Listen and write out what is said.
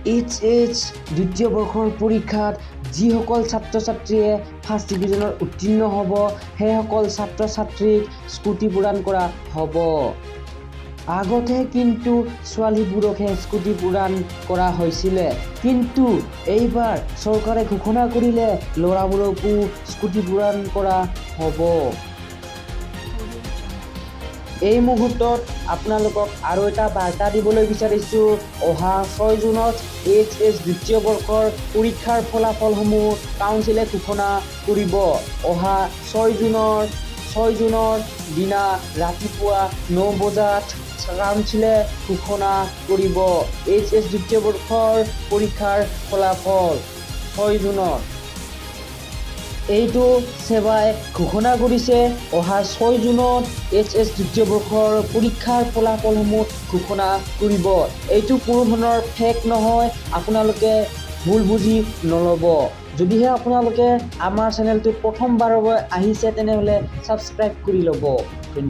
H S দ্বিতীয় বৰ্ষৰ পৰীক্ষাত যিসকল ছাত্ৰ ছাত্ৰীয়ে ফাৰ্ষ্ট ডিভিজনত উত্তীৰ্ণ হ'ব, সেইসকল ছাত্ৰ ছাত্ৰীক স্কুটি প্ৰদান কৰা হ'ব। আগতে কিন্তু ছোৱালীবোৰকহে স্কুটি প্ৰদান কৰা হৈছিলে, কিন্তু এইবাৰ চৰকাৰে ঘোষণা কৰিলে ল'ৰাবোৰকো স্কুটি প্ৰদান কৰা হ'ব। এই মুহূৰ্তত আপোনালোকক আৰু এটা বাৰ্তা দিবলৈ বিচাৰিছোঁ। অহা 6 জুনত এইচ এছ দ্বিতীয় বৰ্ষৰ পৰীক্ষাৰ ফলাফলসমূহ কাউন্সিলে ঘোষণা কৰিব। অহা 6 জুনৰ দিনা ৰাতিপুৱা 9 বজাত কাউন্সিলে ঘোষণা কৰিব এইচ এছ দ্বিতীয় বৰ্ষৰ পৰীক্ষাৰ ফলাফল 6 জুনত। এইটো ছেবাই ঘোষণা কৰিছে, অহা 6 জুনত এইচ এছ দ্বিতীয় বৰ্ষৰ পৰীক্ষাৰ ফলাফলসমূহ ঘোষণা কৰিব। এইটো কোনো ধৰণৰ ফেক নহয়, আপোনালোকে ভুল বুজি নল'ব। যদিহে আপোনালোকে আমাৰ চেনেলটোত প্ৰথমবাৰৰ বাবে আহিছে, তেনেহ'লে ছাবস্ক্ৰাইব কৰি ল'ব। ধন্যবাদ।